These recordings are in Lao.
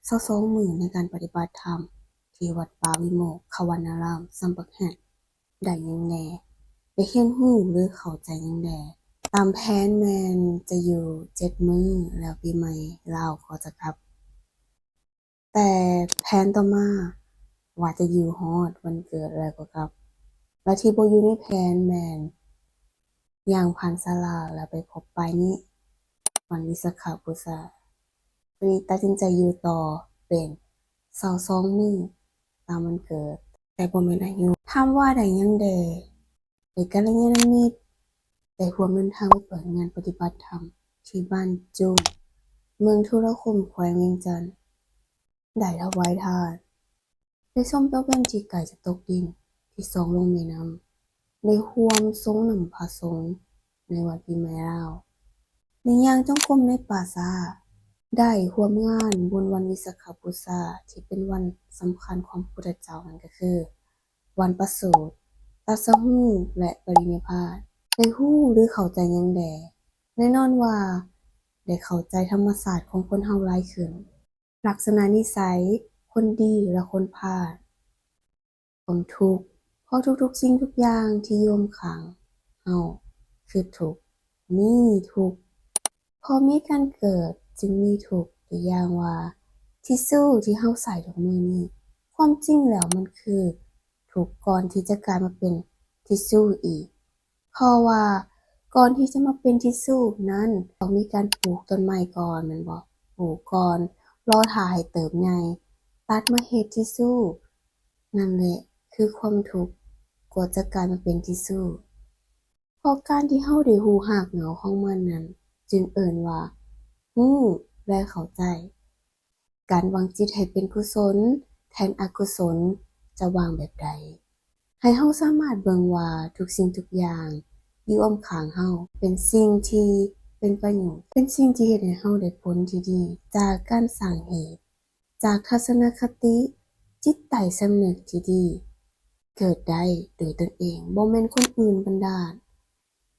ຊາວສອງມື້ໃນການປະຕິບັດທຳທີ່ວັດປ່າວິໂມກຂະວັນນາລາມ ຊຳປາແຂກ ໄດ້ຫຍັງແດ່? ໄດ້ຮຽນຮູ້ ຫຼື ເຂົ້າໃຈຫຍັງແດ່? ຕາມແຜນແມ່ນຈະຢູ່ເຈັດມື້ ແລ້ວປີໃໝ່ລາວກໍຈະກັບ. ແຕ່ແຜນຕໍ່ມາວ່າຈະຢູ່ຮອດວັນເກີດແລ້ວກໍກັບ ແລະ ທີ່ບໍ່ຢູ່ໃນແຜນແມ່ນຍ່າງຜ່ານສາລາແລ້ວໄປພົບປ້າຍນີ້ ວັນວິສາຂະບູຊາ ກໍເລີຍຕັດສິນໃຈຢູ່ຕໍ່ເປັນຊາວສອງມື້ຕາມວັນເກີດ ແຕ່ບໍ່ແມ່ນອາຍຸ. ຖາມວ່າໄດ້ຫຍັງແດ່? ໄດ້ກັນລະຍານະມິດ, ໄດ້ຮ່ວມເດີນທາງໄປເປີດງານປະຕິບັດທຳທີ່ບ້ານຈຸ້ງ ເມືອງທຸລະຄຸມ ແຂວງວຽງຈັນ, ໄດ້ຖວາຍທານ, ໄດ້ຊົມຕາເວັນທີ່ໃກ້ຈະຕົກດິນທີ່ສ່ອງລົງແມ່ນ້ຳ, ໄດ້ຮ່ວມຊົງນ້ຳພະສົງໃນວັນປີໃໝ່ລາວ, ໄດ້ຍ່າງຈົງກົມໃນປ່າຊ້າ, ໄດ້ຮ່ວມງານບຸນວັນວິສາຂະບູຊາທີ່ເປັນວັນສຳຄັນຂອງພະພຸດທະເຈົ້າ ນັ້ນກໍຄື ວັນປະສູດ, ຕັດສະຮູ້ ແລະ ປະລິນິບພານ. ໄດ້ຮູ້ ຫຼື ເຂົ້າໃຈຫຍັງແດ່? ແນ່ນອນວ່າໄດ້ເຂົ້າໃຈທຳມະຊາດຂອງຄົນເຮົາຫຼາຍຂຶ້ນ, ລັກສະນະນິໄສ, ຄົນດີ ແລະ ຄົນພານ, ຄວາມທຸກ, ເພາະທຸກໆສິ່ງທຸກຢ່າງທີ່ຢູ່ອ້ອມຂ້າງເຮົາຄືທຸກ. ມີທຸກ ເພາະມີການເກີດຈຶ່ງມີທຸກ, ຕົວຢ່າງວ່າ ທິຊຊູທີ່ເຮົາໃຊ້ທຸກມື້ນີ້ ຄວາມຈິງແລ້ວມັນຄືທຸກກ່ອນທີ່ຈະກາຍມາເປັນທິຊຊູອີກ. ເພາະວ່າກ່ອນທີ່ຈະມາເປັນທິຊຊູນັ້ນ ຕ້ອງມີການປູກຕົ້ນໄມ້ກ່ອນແມ່ນບໍ່? ປູກກ່ອນ ລໍຖ້າໃຫ້ເຕີບໃຫຍ່ ຕັດມາເຮັດທິຊຊູ. ນັ້ນແຫຼະຄືຄວາມທຸກກວ່າຈະກາຍມາເປັນທິຊຊູ. ເພາະການທີ່ເຮົາໄດ້ຮູ້ຮາກເຫງົ້າຂອງມັນນັ້ນ ຈຶ່ງເອີ້ນວ່າຮູ້ ແລະ ເຂົ້າໃຈ. ການວາງຈິດໃຫ້ເປັນກຸສົນແທນອະກຸສົນຈະວາງແບບໃດ? ໃຫ້ເຮົາສາມາດເບິ່ງວ່າທຸກສິ່ງທຸກຢ່າງຢູ່ອ້ອມຂ້າງເຮົາເປັນສິ່ງທີ່ເປັນປະໂຫຍດ, ເປັນສິ່ງທີ່ເຮັດໃຫ້ເຮົາໄດ້ຜົນທີ່ດີຈາກການສ້າງເຫດ. ຈາກທັດສະນະຄະຕິ, ຈິດໃຕ້ສຳນຶກທີ່ດີ ເກີດໄດ້ໂດຍຕົນເອງ, ບໍ່ແມ່ນຄົນອື່ນບັນດານ.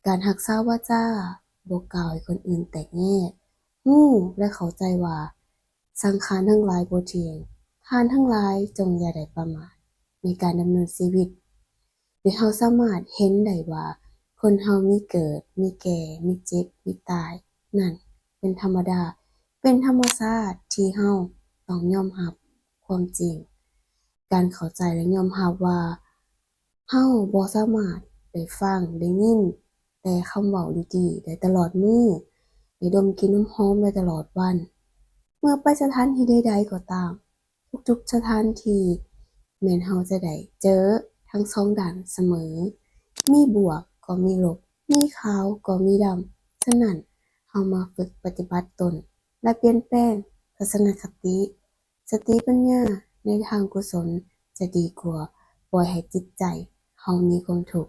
ການຮັກສາວາຈາ, ບໍ່ກ່າວໃຫ້ຄົນອື່ນແຕກແຍກ, ຮູ້ ແລະ ເຂົ້າໃຈວ່າ ສັງຂານທັງຫຼາຍບໍ່ທ່ຽງ, ທ່ານທັງຫຼາຍຈົ່ງຢ່າໄດ້ປະໝາດໃນການດຳເນີນຊີວິດ. ໂດຍເຮົາສາມາດເຫັນໄດ້ວ່າ ຄົນເຮົາມີເກີດ, ມີແກ່, ມີເຈັບ, ມີຕາຍ, ນັ້ນເປັນທຳມະດາ, ເປັນທຳມະຊາດທີ່ເຮົາຕ້ອງຍອມຮັບຄວາມຈິງ. ການເຂົ້າໃຈ ແລະ ຍອມຮັບວ່າເຮົາບໍ່ສາມາດໄດ້ຟັງ, ໄດ້ຍິນແຕ່ຄຳເວົ້າດີໆໄດ້ຕະຫຼອດມື້, ໄດ້ດົມກິ່ນນ້ຳຫອມໄດ້ຕະຫຼອດວັນ. ເມື່ອໄປສະຖານທີ່ໃດໆກໍຕາມ, ທຸກໆສະຖານທີ່ແມ່ນເຮົາຈະໄດ້ເຈີທັງສອງດ້ານສະເໝີ, ມີບວກກໍມີລົບ, ມີຂາວກໍມີດຳ. ສະນັ້ນ, ເຮົາມາຝຶກປະຕິບັດຕົນ ແລະ ປ່ຽນແປງທັດສະນະຄະຕິ, ສະຕິປັນຍາໃນທາງກຸສົນຈະດີກວ່າປ່ອຍໃຫ້ຈິດໃຈເຮົາມີຄວາມທຸກ.